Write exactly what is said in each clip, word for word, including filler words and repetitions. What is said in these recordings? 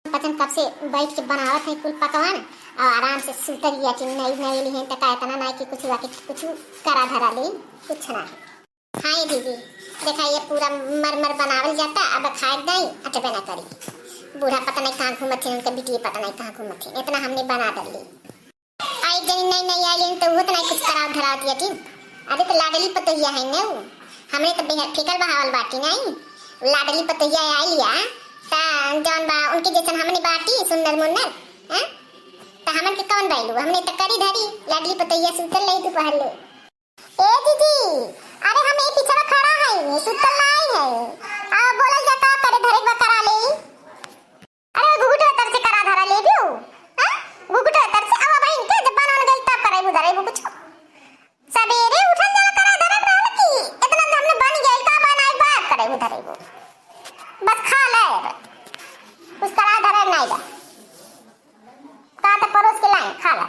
पचन कब से बैठ के बनावत है कुल पकवान, और आराम से सुतल ही अटी नई नवेली है, त का इतना ना कि कुछ बाकी कुछ करा धरा ले, कुछ ना है। हाँ ये दीदी, देखा ये पूरा मर मर बनावल जाता, अब खाए दाई अटबे ना करी। बूढ़ा पता नहीं कहाँ घूमत थे, उनके बिटिया पता नहीं कहाँ घूमत थे, इतना हमने बना डली। आई जनी नई नई आइल तो उहो तो नहीं कुछ कराव धराव दिया थी। अरे तो लाडली पतोहिया है न उ, हमने तो बेहद फिकर बहावल बाटी नहीं। लाडली पतोहिया आइल या, ता जौन बा उनके जैसन हमने बाटी सुंदर मुन्नर, हैं? ता हमन के कौन बाइलू, हमने तो करी धरी, लाडली पतोहिया सुतल रही दोपहर ले। ए दीदी, अरे हम ए पीछे खड़ा है, सुतल नहीं है। आ बोलल जा का करे धरे बा करा ले। अरे घुघुट तर से करा धरा ले बियो। हैं? घुघुट तर से अब भाई इनके जब बनन गई तब करे धरे वो कुछ। सबेरे उठल जला करा धरे रहल की इतना हमने बन गई का बनाई बात करे धरे वो। बस खा ले। कुछ करा धरे नहीं बा। का तो परोस के लाए खा ले।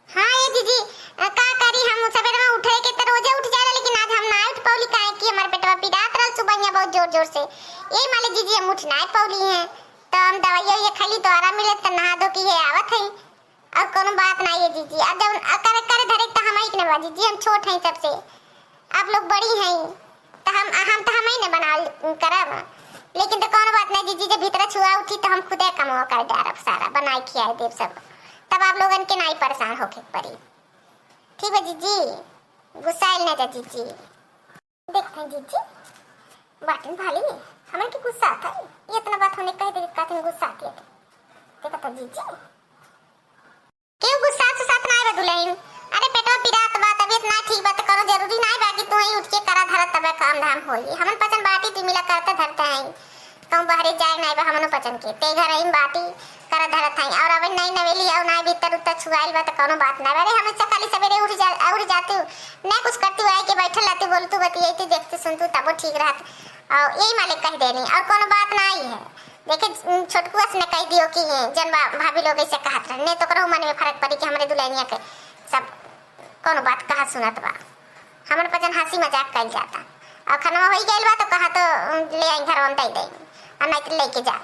हाँ ये जीजी, अ, का करी हम सबेरे में उठे के त रोजे उठ जाला, लेकिन आज हम ना उठ पौली, काहे कि हमार पेटवा पिरात रहल सुबहिया बहुत जोर जोर से। यही माले जीजी हम उठ ना पौली हैं, तो हम दवाइया ये खैली तो आराम मिले, त नहा धो के ये आवत है। और कोनो बात ना ये जीजी, अब जब अ, करे करे धरे त हम एक ने बा जीजी, हम छोट हैं सबसे। आप लोग बड़ी हैं, तो हम, हम तो हम ही न बना करब। लेकिन तो कौनो बात नहीं जीजी, जब भीतर छुआ उठी तो हम खुदे कमवा कर डारब, सारा बनाए खियाए देब सब, तब आप लोगन के नहीं परेशान होके पड़ी। ठीक बा जीजी, गुस्साइल ना जा जीजी। देखते हैं जीजी, बाटिन भाली, हमन के गुस्सा आता है, ये इतना बात होने कह दे, कहते हैं गुस्सा आती है। देखा था जीजी, केहू गुस्सा सुसात नाय बा दुलहिन। अरे पेटवा पिरात बा, तबियत ना ठीक बा, त कौनो जरूरी नाय बा कि तू ही उठ के करा धरा तबे काम धाम होई। हमन पचन बाटी ती मिला करते धरते हैं। कहूँ बहरे जाए नाय बा हमनो पचन के। ते घर ही बाटी करा धरत हैं। और अब नई नवेली और नाय भीतर उत्तर छुआइल बा त कौनो बात नाय बा। अरे हमेशा खाली सवेरे उठ जा, उठ जाती हूँ। नहीं कुछ करती हुआ के बैठल रहती, बोलतू बतियाती, देखती सुनतू तबो ठीक रहत। और यही मालिक कह देनी और कौनो बात नाय है। देखे, उम, छोटकुआ से न कह दियो कि जन बा-, भाभी लोग ऐसे कहत रहे, नहीं तो ओकरो मन में फर्क पड़ी कि हमरे दुल्हनिया के सब कौनो बात कहा सुनत बा। हमन पर जन हंसी मजाक कइल जाता। और खनवा होई गइल बा तो कहा तो, उम, ले आई घर में दे दे। और नहीं तो लेके जा।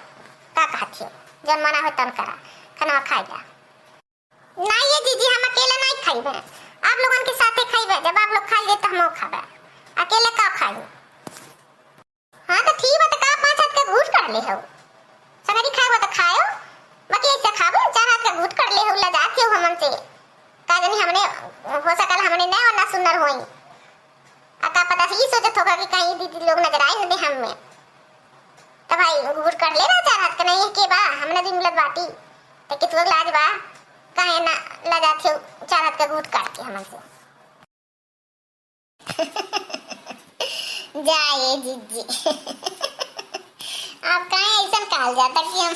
का कहत हो? जन मना हो तन करा। खनवा खाई जा। नहीं ये जीजी, हम अकेले नहीं खाइबे। आप लोगन के साथे खाइबे। जब आप लोग खा लिए तो हमहू खाबे। अकेले का खाई? हाँ, तो ठीक बा, तो का पाँच हाथ के घूट कर ले हो? संगरी खाए बा तो खायो, बाकी ऐसे खाबो, चार हाथ के घूट कर ले हो, लजात हो हमन से। का जानी हमने, हो सकल हमने नहीं वरना सुनर होई। आ का पता से ई सोचत होगा कि कहीं दीदी लोग नजर आए न दे हम में। तो भाई घूट कर ले ना, चार हाथ के नहीं है के बा, हमने दिन मिलत बाटी। तो कितुआ लाज बा, काहे ना लजात हो चार हाथ के घूट काट के हमन से। जा ये जीजी। आप काहे ऐसन कहल जाता कि हम,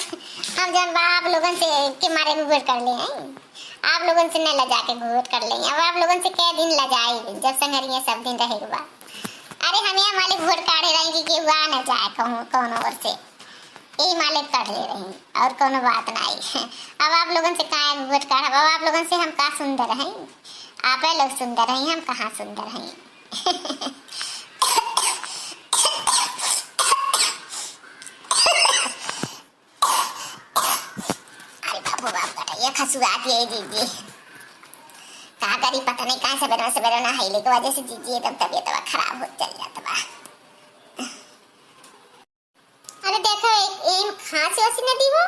हम जौन बा आप लोगन से के मारे घूट कर ले हैं, आप लोगन से न लजा के घूट कर ले हैं। अब आप लोगन से कै दिन लजाई, जब संगरिया सब दिन रहे के बा। अरे हम यहाँ मालिक घूट काढ़े रही कि केहू आ न जाए कहूँ कौनो ओर से। यही मालिक कर ले रही, और कोनो बात नहीं। अब आप लोगन से काहे घूट काढ़ब? अब आप लोगन से हम का सुंदर हैं? आपे लोग सुंदर हैं, हम कहाँ सुंदर हैं? अरे बाबू बाप, गटैया खसुआ दिए जीजी। का करी, पता नहीं काहे सवेरे सवेरे नहइले के वजह से जीजी एकदम तबियत खराब हो चल जात बा। अरे देखो, एक, एक खांसी वासी न दी हो,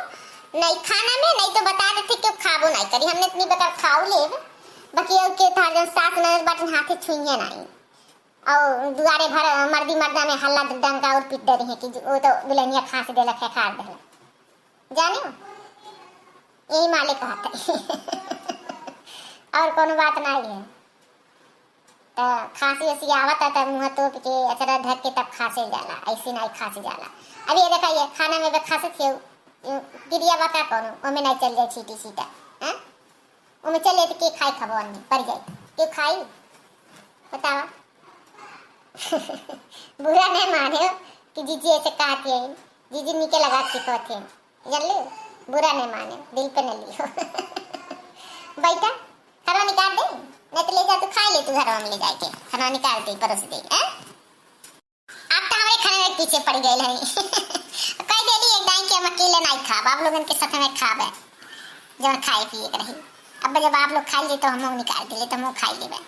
नहीं खाना में, नहीं तो बता देते कि खाबो नहीं करी। हमने इतनी बता खाओ लेब, बाकी और के थार जन सास ननद बाटिन हाथे छुइये नहीं। और दुआरे भर मर्दी मर्दा में हल्ला डंका और पीट डरी है कि वो तो दुल्हनिया खांस देलक है, खार देलक। जाने हो? यही मालिक कहत है। और कोनो बात नहीं है। त खांसी उसी आवत है, त मुंह तोप के अचरा ढक के तब खांसे जाला, ऐसे नहीं खांसे जाला। अब ये देखा, ये खाना में भी खांसे थे, गिरिया बा का कोनो, ओमे नहीं चल जाए छीटी सीटा, हैं? ओमे चल जाए तो के खाई खबो अन्नी, पड़ जाए, के खाई? बतावा। बुरा नहीं माने हो कि जीजी ऐसे कहती है, जीजी नीके लगा के कहते हैं। जानले, बुरा नहीं माने, दिल पे नहीं लियो। बैठा, खाना निकाल दे, नहीं तो ले जा, तू खा ले, तू घर में ले जाके खाना निकाल दे, परोस दे, हैं? आप तो हमारे खाने में पीछे पड़ गए हैं। कह देली एक दाई कि हम अकेले नाहीं खाब, आप लोगन के साथ में खाबे, जब खाए पिए के रही। अब जब आप लोग खाई ले तो हमहू निकाल दे ले, तो हमहू खाई लेबे।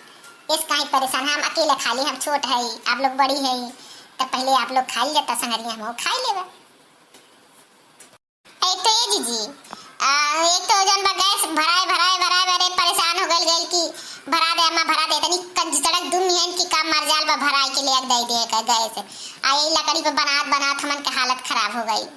इस काहे परेशान, हम अकेले खा ली, हम छोट है, आप लोग बड़ी है, तो पहले आप लोग खाई ले, तो संगरिया हमहू खाई लेबे। एक तो ये जीजी, आ, एक तो जौन बा गैस भराए, भराए, भराए, भराए परेशान हो गइल, गइल कि भरा दे अम्मा, भरा दे। इतनी कंजूसड़क दुम हियन कि का मरजाल बा, भराए के ले दे दे का गैस। आ यही लकड़ी पे बनात, बनात हमन के हालत खराब हो गई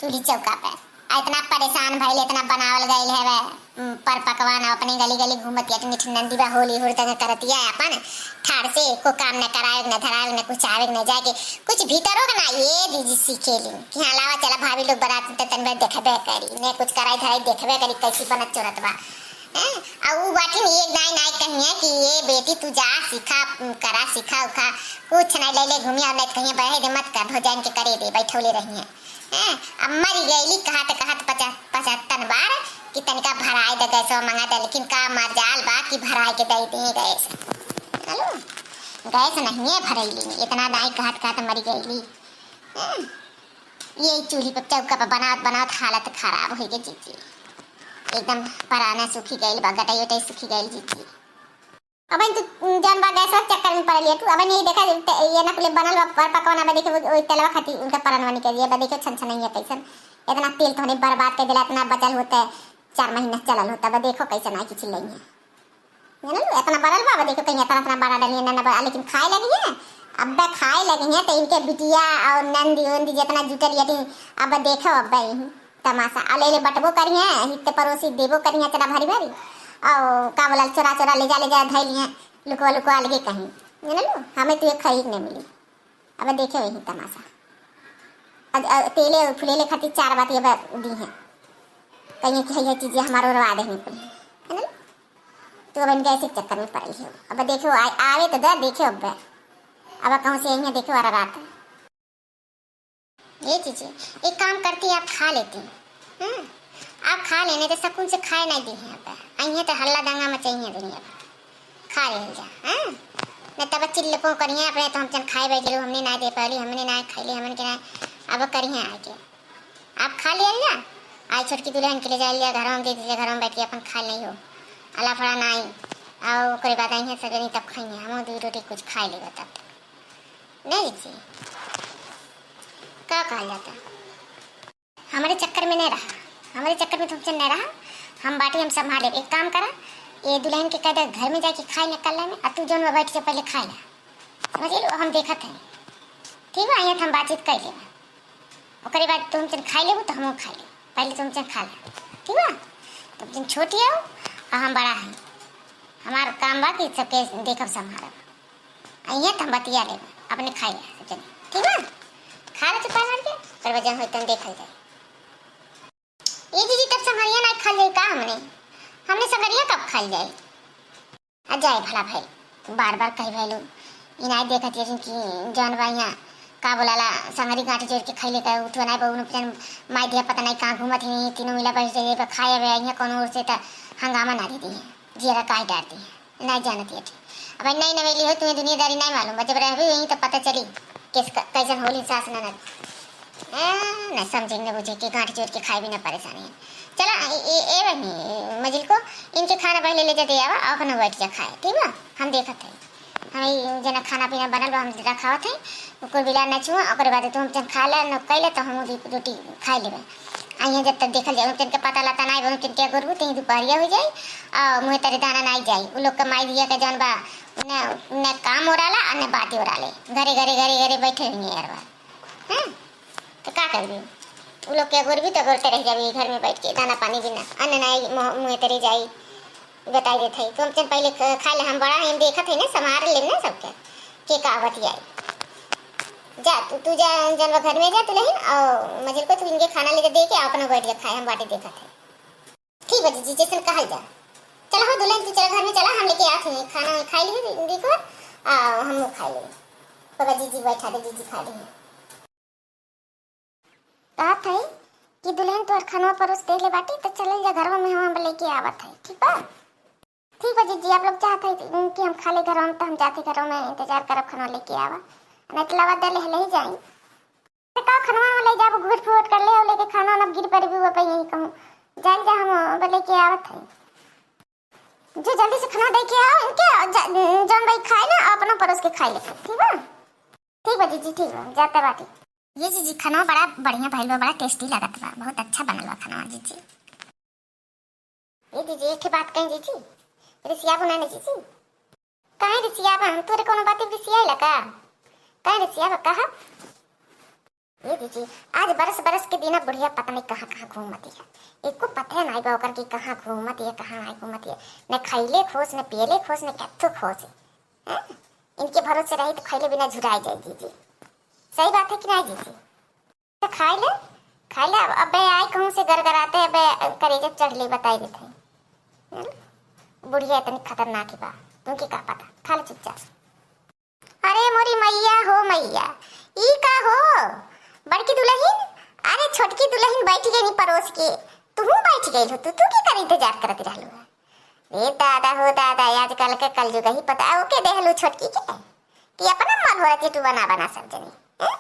चूल्ही चौका पे। आ इतना परेशान भइल, इतना बनावल गइल है वह, उम, पर पकवान अपने गली गली घूमत या कि मिठ नंदी बा होली हुरदंग करतिया अपन ठाड़ से, को काम न करावे न धरावे न कुछ आवे न जाके, कुछ भीतरो के ना ये दीदी सीखेली कि हाँ लावा चला भाभी लोग बरात में तो तन भर देखबे करी, ने कुछ कराई धराई देखबे करी कैसी बनत चोरत बा। हैं? आ ऊ बाटिन एक दाई नाई कहिए कि ये बेटी तू जा सीखा, उम, करा सीखा उखा, कुछ नहीं ले ले घूमिया और नहीं कहिए बहे दे मत कर भौजाइन के करे दे बैठौले रहिए। हैं? अब मरी गईली कहत कहत पचा-, पचहत्तर बार कि तनिका भराए दे गैसवा मंगा दे, लेकिन का मरजाल बा कि भराए के दे दे गैस। चलो, गैस नहीं है भरैली, इतना दाई कहत कहत मरी गईली। हैं? ये चूल्ही पर चौका पर बनावत बनावत हालत खराब हो गई जीजी, एकदम पराना सूखी गइल बा, गटई उटई सूखी गइल जीजी। अब तू जौन बा गैस के चक्कर में पड़ल है तू। अब नहीं देखा, ये ना कुले बनल बा पर पकवान, अब देखे वो, वो तेलवा खाती उनका परनवा निकल गया बा। देखे छन छन नहीं है कैसन, इतना तेल तो नहीं बर्बाद कर दिला, इतना बचल होता है, चार महीना चलल होता बा। देखो कैसे ना किसी नहीं है, ये ना इतना बड़ल बा, अब देखो कहीं इतना इतना बड़ा डलिए ना, ना बड़ा, लेकिन खाए लगी है। अब खाए लगी है तो इनके बिटिया और नंदी उंदी जितना जुटल यदि अब देखो अब तमाशा। आ ले ले बटबो करिहे, हित पड़ोसी देबो करिहे चला भरी भरी। और का बोला, चोरा चोरा ले जा ले जा धई लिए, लुकवा लुकवा अलगे कहीं। जानलू, हमें तो ये खरीद नहीं मिली। अब देखे वही तमाशा। अब, अब तेले फुलेले खातिर चार बात ये दी है, कहीं कि ये चीजें हमारो रवा दे नहीं पड़ी। जानलू, तो अब इनके ऐसे चक्कर में पड़ी हो। अब देखे आ, आवे तो दे देखे अब। अब कहूँ से यहीं देखे वाला रात। ये चीजें, एक काम करती, आप खा लेती। हाँ, आप खा लेने तो सुकून से खाए नहीं दी हैं आप। आई हैं तो हल्ला दंगा मचाई हैं दुनिया पर। खा ले जा, हाँ। न तब चिल्लपो करिए अपने तो हम चन खाए बैठ लो, हमने ना दे पाली, हमने ना खाई ली, हमन के ना। अब करिए आके आप खा लिया जा। आज छोटकी दुल्हन के ले जा लिया, घर में दे दीजिए, घर में बैठ के अपन खा नहीं हो। अला फड़ा ना आई। आओ ओकरे बाद आई हैं सगनी तब खाइए, हम दो रोटी कुछ खा लेगा तब। नहीं जी, का कहल जाता? हमारे चक्कर में नहीं रहा, हमारे चक्कर में तुमसे नहीं रहा। हम बाटी हम संभाले। एक काम करा, ये दुल्हन के कह दे घर में जाके खाए निकल में, आ तू जौन में बैठ के पहले खाए ला। समझ गेलू, हम देखत हैं। ठीक बा, यहाँ हम बातचीत कर लेबा। ओकरे बाद तुम चन खाई लेबू तो हमहूँ खाई लेबू। पहले तुम चन खा ले। ठीक बा, तुम चन छोटी हो और हम बड़ा हैं। हमार काम बा कि सबके देखब संभालब। आ इहाँ त हम बतिया लेब, अपने खाई ले सब जने, ठीक बा? खा ले चुपा मार के, ओकर बाद जौन होई तौन देखल जाई। ए दीदी, तब संगरिया नाई खाल जाई का हमने? हमने संगरिया कब खाल जाई? आ जाए भला भाई, बार बार कही भाई लोग, ई नाई देखत ये कि जौन बा इहाँ का बोलाला, संगरी गांठ जोड़ के खैले का उठवा नाई बा, उन जन माई दिया पता नाई कहाँ घूमत ही, तीनों मिला बैठ जाइए, खाए बे, इहाँ कौनो ओर से त हंगामा ना दे दी है। जियरा काहे डार दी है, नाई जानत ये। अब नाई नवेली हो, तुम्हें दुनियादारी नाई मालूम बा, जब रहबे यहीं तो पता चली किस क-, कैसन होली सास ननद। ए, ना समझे, ना बुझे के गांठ जोड़ के खाए बिना परेशानी है। चला, ए, ए, ए बहनी, ए, मजिल को इनके खाना पहले ले जा दे आवा, और अपना बैठ जा खाए, ठीक बा? हम देखत है, हम ई जना खाना पीना बनल बा, हम रखावत है, कुल बिला न छुआ, ओकरे बाद तुम जन खा ले, न कैले तो हम रो-, रोटी खाई लेबे। आ यहाँ जब तक देखल जाए, उनके पता लता नाई बा, उनके गुरबू, तीन दुपहरिया हो जाई, आ मुँह तरे दाना नाई जाई। उ लोग के माई दिया के जौन बा, न, न काम ओराला, आ न बात ओराले। घरे, घरे, घरे, घरे बैठे हुए यार बा। हैं? तो का करबे? उ लोग के गुरबी तो गुरते रह जाबे घर में बैठ के, दाना पानी बिना। अन्न नाई मुँह, मुँह तरे जाई। बताई देत है, तुम जन पहले ख-, खा ले, हम बड़ा है, हम देखत है ना, संभाल ले ना सबके। के का बतियाई। जा, तू, तू जा, जनवा घर में जा, तू लेहिन, और मझिल को तू इनके खाना ले जा दे के, अपना बैठ जा खाए, हम बाटे देखत है। ठीक बा जीजी, जैसन कहल जा। चला हो दुल्हन, तू चला घर में चला, हम लेके आत हई, खाना खाई ली दीदी को, आ, हम लोग खाई ली। बाबा जीजी बैठा दे, जीजी खा ली। कहत है कि दुल्हन तोहर खानवा परोस दे ले बाटी, तो चलल जा घरवा में, हम लेके आवत है, ठीक बा? ठीक बा जीजी, आप लोग चाहत है कि हम खा ले घरवा में, तो हम जाते घरवा में इंतजार करब, खाना लेके आवा, नहीं तो लवा दे ले, ले ही जाई। का खनवा में ले जाबो, घूट फूट कर ले, लेके खाना ना गिर पड़बी हुआ पे यहीं कहूँ। जल जा, हम बोले के आवत है। जो जल्दी से खाना दे के आओ इनके, ज-, जौन भाई खाए ना, अपना परोस के खाए ले, ठीक बा? ठीक बा जीजी, ठीक बा, जाते बाटी। ये जीजी, खाना बड़ा बढ़िया भइल बा, बड़ा टेस्टी लागत बा, बहुत अच्छा बनल बा खाना जीजी। ए जीजी, एक ठे बात कही जीजी, रिसियाबो ना ना जीजी। काहे रिसियाबा? हम तोरे कोनो बात रिसियाइला का? काहे रिसियाबा, कहा? ए जीजी, आज बरस बरस के दिन बुढ़िया पता नहीं कहाँ कहाँ घूमती है, एको पता नहीं बा ओकर कि कहाँ घूमती है, कहाँ नहीं घूमती है। न खैले खुश, न पियले खुश, न कत्थो खुश है। हैं? इनके भरोसे रही तो खैले बिना झुराई जाए जीजी। सही बात है कि नहीं जीजी? तो खाई ले, खाई ले। अब अबे आई कहूँ से गरगराते, अबे करेजा चढ़ले बताई देते हैं। हैं? बुढ़िया इतनी खतरनाक ही बा, तुमके का पता, खा ले चुपचाप। अरे मोरी मैया हो मैया, ई का हो? बड़की दुलहिन, अरे छोटकी दुलहिन बैठ गई नी परोस के, तुहू बैठ गई हो, तू, तू के कर इंतजार करत रहलू है? रे दादा हो दादा, आजकल के कलजुग ही पता, ओके देहलू छोटकी के कि अपना मन हो रहा तू बना बना सब जनी, हैं?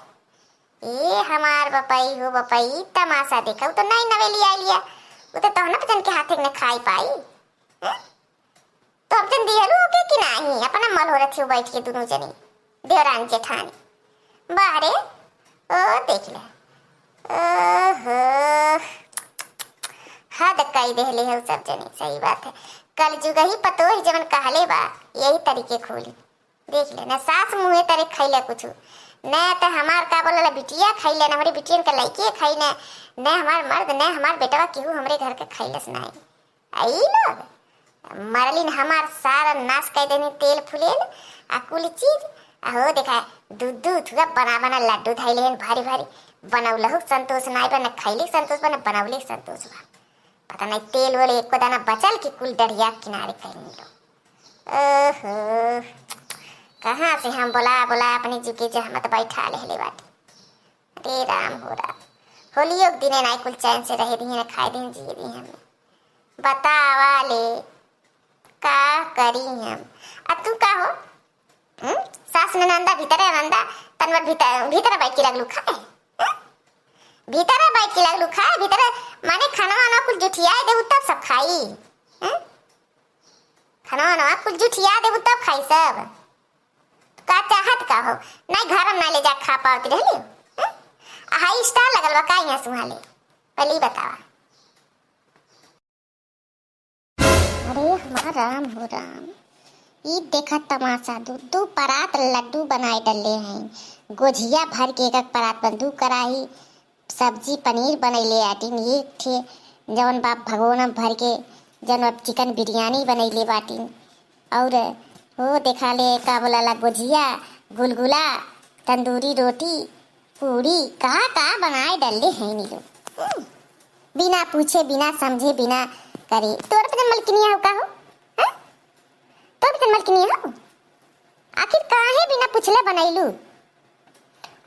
ए हमार बपई हो बपई, तमाशा देखा, उ तो नई नवेली आइल या, उ तो तोहना पजन के हाथे न खाई पाई, हैं? तो हम जन दिहलू ओके कि नाही, अपना मल हो रही बैठ के दोनों जनी, देवरान जेठानी। बाहरे, ओ देख ले, ओहो, हद कई देहले हो सब जनी, सही बात है। कलजुग ही पतोह जवन कहले बा, यही तरीके खोली। देख ले, न सास मुँहे तरे खैले कुछ, न त हमार का बोलला बिटिया खैले, न हमरे बिटियन के लइके खैले, न हमार मर्द, न हमार बेटवा, केहू हमरे घर के खैलस नहीं। आ ई लोग मरलिन हमार सारा नाश कर देनी, तेल फुलेल आ कुल चीज। आ हो देखा, दू दू थुआ बना बना लड्डू धैले हन भारी भारी, बनौलहु संतोष नाई बा, न खैले संतोष बा, न बनौले संतोष बा। पता नहीं तेल वेल एको दाना बचल कि कुल डढ़िया किनारे कहीं लो। ओहो, कहाँ से हम बोला बोला अपने जुगे जहमत बैठा लेले बाटी। अरे राम हो राम, होलियो के दिने नाई कुल चैन से रहे दिहे, न खाए दिहे, जिए दिहे हमें। बतावा ले, का करी हम? आ तू का हो? हम्म? सास ननंदा भीतरे नंदा, तनवर भीतर, भीतर बैठ के लगलू खाए? हम्म? भीतर बैठ के लगलू खाए, भीतर माने खाना वाना कुल जुठियाए देबू तब सब खाई। हम्म? खाना वाना कुल जुठिया देबू तब खाई सब। का चाहत का हो? नहीं घर में ना ले जा खा पावत रहली। हम्म? आ हाई स्टार लगल बा का यहाँ सुहाले? पहले ही बतावा। अरे हमार राम हो राम, ई देखा तमाशा, दू दू परात लड्डू बनाए डले हैं। गोझिया भर के एक एक परात में दू कढ़ाई सब्जी पनीर बनैले आटिन, एक ठे जवन बा भगोना भर के जवन बा चिकन बिरयानी बनैले बाटिन। और हो देखा ले का बोलाला, गोझिया, गुलगुला, तंदूरी रोटी, पूड़ी, का का बनाए डले हैं नी लोग। हम्म। बिना पूछे, बिना समझे, बिना करे। तोर पे मलकिनिया हो का हो? हैं? तोर पे मलकिनिया हो? आखिर काहे बिना पूछले बनैलू?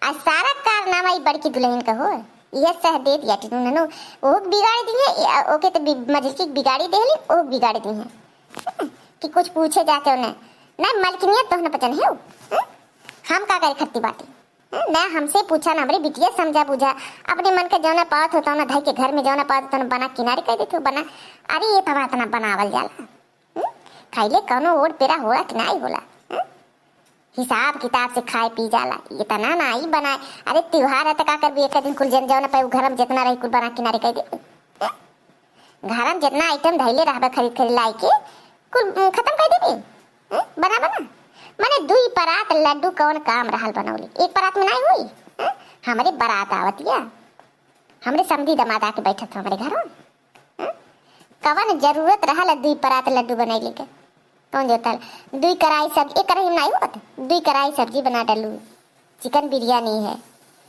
आ सारा कारनामा ई बड़की दुलहिन का हो। इहे सह दे दिया टिनू ननू। ओहू के बिगाड़ी दी है, ए, ओके तो बि-, मझिलकी के बिगाड़ी देहली, ओहू के बिगाड़ी दी है। हैं? कि कुछ पूछे जाके उन्हें। नहीं मलकिनिया तोहना पचन है। हैं? हम का करे खत्ती बाटी? हैं? ना हमसे पूछा, ना हमरे बिटिया समझा बुझा, अपने मन के जौना पावत हो तौना धई के घर में जौना पावत हो तौना बना किनारे कर देत हो, बना। अरे ये तवा इतना बनावल जाला। हम्म? खैले कौनो ओड़ पेरा होला कि नाई होला? हम्म? हिसाब किताब से खाए पी जाला, इतना नाई बनाए। अरे त्योहार है तो का करबी, एक दिन कुल जन जौना पे उ घर में जितना रही कुल बना किनारे कर दे। हम्म? घर में जितना आइटम धैले रहबे खरीद खरीद लाई के कुल, उम, खत्म कर देबी। हम्म? बना बना। माने दुई परात लड्डू कौन काम रहल बनौली, एक परात में नाई हुई। हम्म? हमरे बारात आवतिया, हमरे समधी दमाद आके बैठत हो हमरे घर में। हम्म? कवन जरूरत रहल दुई परात लड्डू बनैले के? कौन जरूरत रहल? दुई कढ़ाई सब्जी, एक कढ़ाई में नाई होत, दुई कढ़ाई सब्जी बना डालू। चिकन बिरयानी है,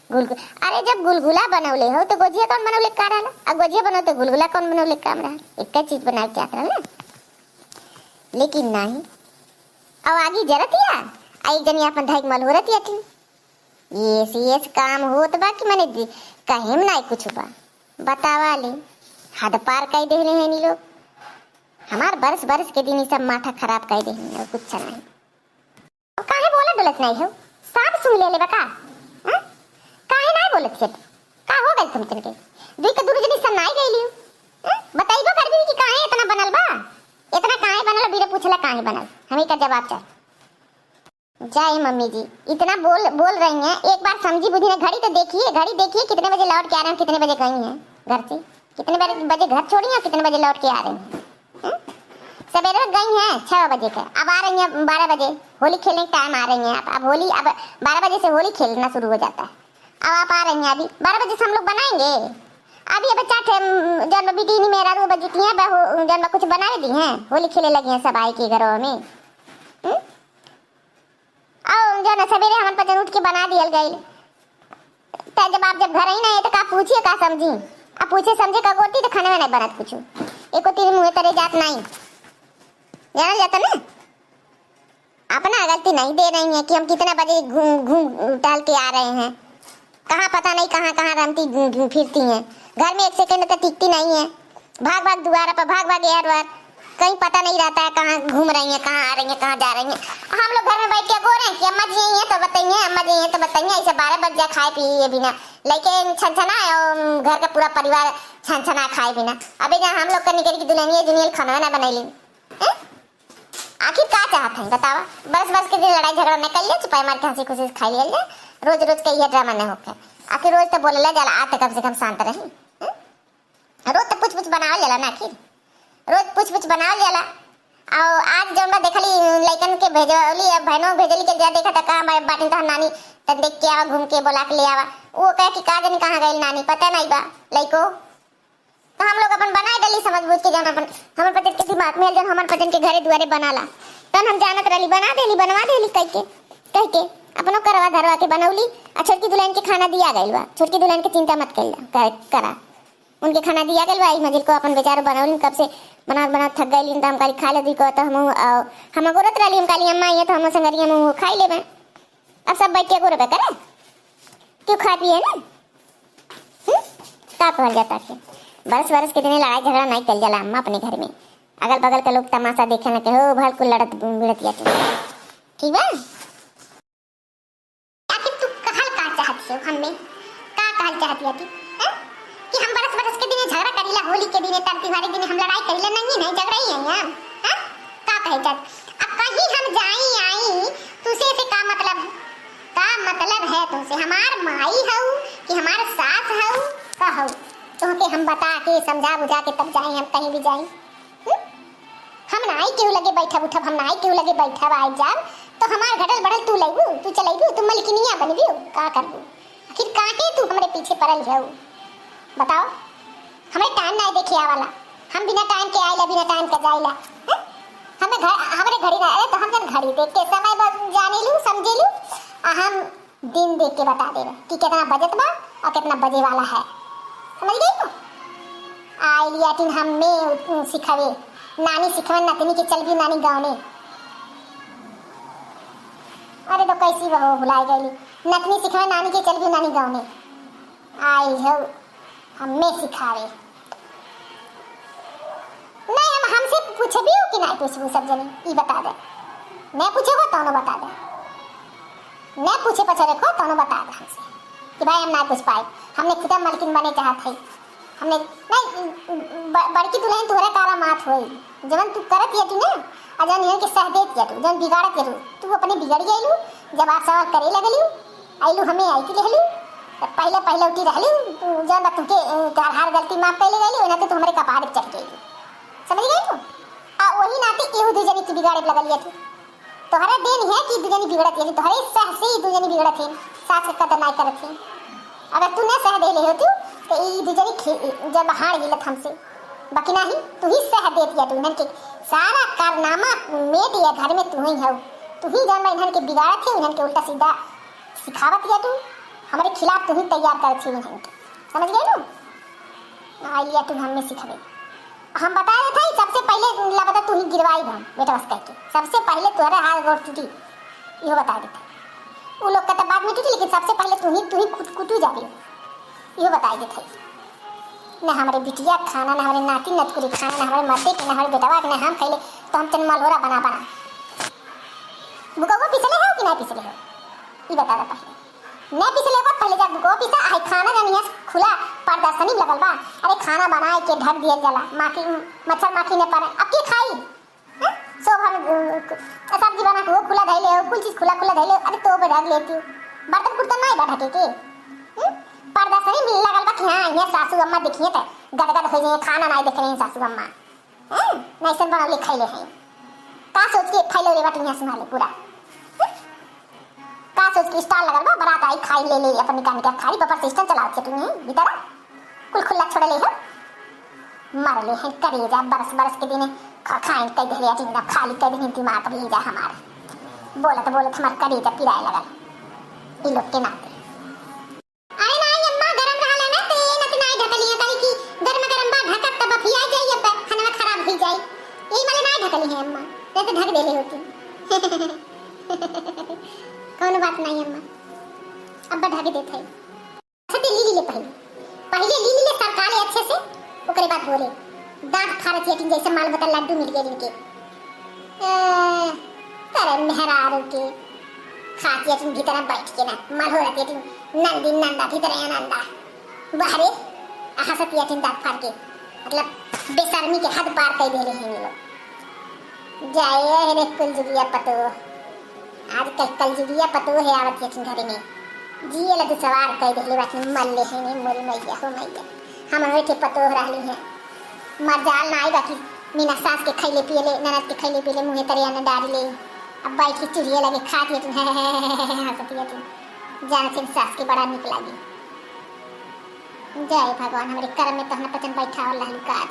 गुलगु-, अरे जब गुलगुला बनौले हो तो गोजिया कौन बनौले का रहल? आ गोजिया बनौ तो गुलगुला कौन बनौले काम रहल? एक चीज बनाए के चाहत रहल ना, लेकिन नहीं। अब आगी जरतिया, आ एक जनी अपन धाई के मल हो रहती अठी। ये से, ये से काम होत बा कि मने दि-, कहे में नाई कुछ बा। बतावा ले, हद पार कई देहले हैं नी लोग। हमार बरस बरस के दिन ई सब माथा खराब कई देहले हैं, और कुछ नहीं। अब काहे बोलत डोलत नाई हो? सांप सूंघ लेले बा का? हाँ? काहे नाई बोलत है? का हो गइल तुम तिनके? दुई के दुरु जनी सन्नाई गइली हो। हैं? बतइबो करबी कि काहे इतना बनल बा? इतना काहे बनल, बीरे पूछला काहे बनल? हमें का जवाब चाही। जाए मम्मी जी, इतना बोल, बोल रही हैं, एक बार समझी बुझी ना, घड़ी तो देखिए, घड़ी देखिए कितने बजे लौट के आ रहे हैं, कितने बजे गई हैं घर से, कितने बजे, बजे घर छोड़ी हैं, कितने बजे लौट के आ रही हैं। हैं? सवेरे गई हैं छः बजे के, अब आ रही हैं बारह बजे, होली खेलने के टाइम आ रही हैं आप। अब होली, अब बारह बजे से होली खेलना शुरू हो जाता है। अब आप आ रही हैं, अभी बारह बजे से हम लोग बनाएंगे। अभी अब चार ठे, उम, जौन बा बिटिनी मेहरारू बा जुटी हैं, बहू, जौन बा कुछ बनावे दी हैं, होली खेले लगी हैं सब आए के घरों में। हम्म? और जौन सवेरे हमन पचन उठ के बना दियल गइल। त जब आप जब घर ही ना है तो का पूछिए, का समझी? अब पूछे समझे का गोती तो खाने में नहीं बनत कुछ। एको तीर मुँहे तरे जात नहीं। जानल जाता ना? अपना गलती नहीं दे रही हैं कि हम कितना बजे घूम, घूम टहल के आ रहे हैं। कहाँ पता नहीं कहाँ, कहाँ रमती घूम, घूम फिरती हैं। घर में एक सेकंड तो टिकती नहीं है। भाग, भाग दुआरा पर, भाग, भाग एहर ओहर। कहीं पता नहीं रहता है कहाँ घूम रही हैं, कहाँ आ रही हैं, कहाँ जा रही हैं। हम लोग घर में बैठ के अगोरे हैं कि अम्मा जी आई हैं तो बताइए, अम्मा जी आई हैं तो बताइए। ऐसे बारह बज जा खाए पिए बिना। लेकिन छनछना है और घर का पूरा परिवार छनछना खाए बिना। अबे जहाँ हम लोग का निकल की दुल्हनिया जुनियल खाना ना बनैली। हैं? आखिर का चाहत हैं बतावा? बरस बरस के दिन लड़ाई झगड़ा न कर लिया, चुपाई मार के हंसी खुशी से खाई लिया जाए। रोज रोज के यह ड्रामा न होके। आखिर रोज तो बोलला जाला, आज तो कम से कम शांत रही। हैं? रोज तो पूछ पूछ बनावल जाला ना आखिर। रोज पूछ पूछ बनावल जाला। और आज जौन बा देखली लइकन के भेजवली, अब बहनों भेजली के जा देखा त कहाँ बा-, बाटिन तोहार नानी, त देख के आवा, घूम के बोला के ले आवा। वो कहे कि का जानी कहाँ गइल नानी, पता नहीं बा लइको। तो हम लोग अपन बनाए डली समझ बूझ के जौन अपन, हमर पचन के दिमाग में जौन हमर पचन के घरे दुआरे बनाला, तौन हम जानत रहली, बना देली, बनवा देली कह के, कह के अपनो करवा धरवा के बनौली। आ छोटकी दुल्हन के खाना दिया गइल बा, छोटकी दुल्हन के चिंता मत कइल जा, कर, करा। उनके खाना दिया गइल बा, ई मझिल को अपन बेचारो बनौली, कब से बनावत बनावत थक गइली, त हम कहली खा ले दी को, तो हम, अ, हम अगोरत रहली, हम कहली अम्मा ये तो हम संगरिया में खाई लेबे। अब सब बैठ के अगोरबे करे, क्यों खा पिए ना? हम्म? का कहल जाता है? बरस बरस के दिन लड़ाई झगड़ा नहीं कल जाला अम्मा अपने घर में। अगल बगल के लोग तमाशा देखे ना के हो भल कुल लड़त भिड़त या तू। ठीक बा? आखिर तू कहल का चाहत हो हमें? का कहल चाहत या तू? हैं? कि हम बरस बरस के दिने झगड़ा करीला, होली के दिने, तर तिहार के दिने हम लड़ाई करीला? नहीं, नहीं, झगड़ा ही है हम। हैं? का कहे चाहत? अब कहीं हम जाई आई, तुसे से का मतलब? का मतलब है तुमसे? हमार माई हऊ कि हमार सास हऊ? का हऊ? तुमके हम बता के, समझा बुझा के तब जाए हम कहीं भी जाई। हम्म? हम नाई केहू लगे बैठब उठब, हम नाई केहू लगे बैठब आए जाब, तो हमार घटल बढ़ल तू लइबू, तू चलइबू, तू मलकिनिया बनबू, का करबू? आखिर काहे तू हमरे पीछे पड़ल हऊ? बताओ, हमरे टाइम नाई देखे आवाला, हम बिना टाइम के आइला, बिना टाइम के जाइला। हैं? हमें घर, हमरे घड़ी ना, अरे तो हम जन घड़ी देख के समय ब-, जाने लू, समझे लू, आ हम दिन देख के बता देबे कि कितना बजत बा और कितना बजे वाला है। समझ गई तू? आइल याटिन हमें उ-, सिखावे, नानी सिखावे नतनी के चल भी नानी गाँव में। अरे तो कैसी बहो भुलाई गईली, नतनी सिखावे नानी के चल भी नानी गाँव में। आइल हो हमें सिखावे। नहीं, हम, हमसे पूछबी हो कि नहीं पूछबू सब जनी, ई बता दे। नहीं पूछे हो तौनो बता दे। नहीं पूछे पछे रखो तौनो बता दे हमसे कि भाई हम नहीं पूछ पाए, हमने खुदा मलकिन बने चाहत है। हमने नहीं, ब-, बड़की दुल्हन तुहरे कारा मात होई, जवन तू करत ये तू ने, आ जवन इनके सह देत ये तू, जवन बिगाड़त ये तू, तू अपने बिगड़ गइलू, जब आप सवाल करे लगलू, आइलू हमें आई की कहलू, तो पहले पहले उठी रहलू, जवन बा तुमके, अ, तोहार हार गलती माफ कैले गइली, ओना तो तू हमरे कपार पे चढ़ गइलू। समझ गई तू? आ वही नाते एहू दू जनी की बिगाड़े लगल ये तू। तोहरे देन है कि दू जनी बिगड़त है, तोहरे सह से ही दू जनी बिगड़त है, सास के कदर नाई करत है। अगर तू न सह देले होतू, तो ई दू जनी खे-, जब हार हिलत हमसे। बाकी नाही, तू ही सह देत या तू इन्हन के सारा कारनामा मेट या घर में तू ही हऊ। तू ही जौन बा इन्हन के बिगाड़त है, इन्हन के उल्टा सीधा सिखावत या तू, हमरे खिलाफ तू ही तैयार करत है इन्हन के। समझ गए नू? आइल या तू हमें सिखावे। हम बता देत हई, सबसे पहले लबदा तू ही गिरवाई हम, बेटा बस कह के। सबसे पहले तोहरे हाथ गोड़ टूटी, इहो बता देत हई। उ लोग के तो बाद में टूटी, लेकिन सबसे पहले तू ही, तू ही कुट-, कुटू जाबी, इहो बता देत हई। न हमरे बिटिया खाना, न हमरे नाती नतकुरी खाना, न हमरे मर्दे के, न हमरे बेटवा के, न हम खैले, तो हम तन मलहोरा बना बना। बुकवा पिसले हो कि ना पिसले हो? ई बता दे पहले। नहीं पिसले को पहले जब को पिसा, आई खाना जब यहाँ खुला प्रदर्शनी लगल बा। अरे खाना बनाए के ढक दिया जाला, माखी, मच्छर माखी ने पारे, अब के खाई? हैं? सब हम, अ, सब्जी बना के वो खुला धइले हो, कुल चीज खुला खुला धइले हो, अरे तो पे ढक लेती हो। बर्तन कुर्तन नहीं बा ढके के। हम्म? प्रदर्शनी लगल बा कि हाँ, यहाँ सासू अम्मा देखिए त गदगद हो जाए, खाना नहीं देख रहे हैं सासू अम्मा। हैं? नहीं सन बनौले खैले हैं। का सोच के फैले रे बाटी यहाँ सुना ले पूरा। हैं? का सोच के stall लगल बा, बारात आई, खाई ले ले, अपन निकाल निकाल खाई, बपर system चलावत छे तू नहीं, भीतर कुल खुला छोड़ले हो। मरले हैं करेजा, बरस बरस के दिने ख-, खाइन कह देले, अटिंग ना खाली कह देले, दिमाग भेजा हमार। बोलत बोलत हमार करेजा पिराए लगल ई लोग के नाते। अरे नाई अम्मा, गरम रहल है ना, तो ये नत नाई ढकली है, काहे कि गरम गरम बा, ढकब तब बफिया जाई, अब खाना खराब हो जाई, यही माले नाई ढकली है अम्मा, नहीं तो ढक देले होती। कौनो बात नहीं अम्मा, अब ढक देत है। अच्छा, ते ली ली ले पहले, पहले ली ली ले सरका ले अच्छे से, ओकरे बाद बोले। दांत फाड़त यटिन जैसे माल बता लड्डू मिल गए इनके। ए, तेरे मेहरारू के खात यटिन भीतर बैठ के ना, मल हो रहती यटिन नंदी नंदा भीतर आनंदा। बाहरे आ हंसत यटिन दांत फाड़ के, मतलब बेशर्मी के हद पार कर दे रहे हैं ये लोग। जाए रे कुलजुगिया पतोह, आजकल कलजुगिया पतोह है आवत यटिन घर में, जिए ला दुसवार कह देले बाटी, मल्ले है ने मोरी मैया हो मैया, हम बैठे पतोह रहली हैं, मरजाल ना आई बाकी बिना सास के खैले पियले, ननद के खैले पियले, मुँहे तरे अन्न डाल ले, अब बैठ के चूल्हे लगे खात यटिन, है, है, है, है, है, हंसत यटिन, जानत है सास के बड़ा निक लागी। जय भगवान, हमरे कर्म में तोहना पचन बैठा वाला हलुका।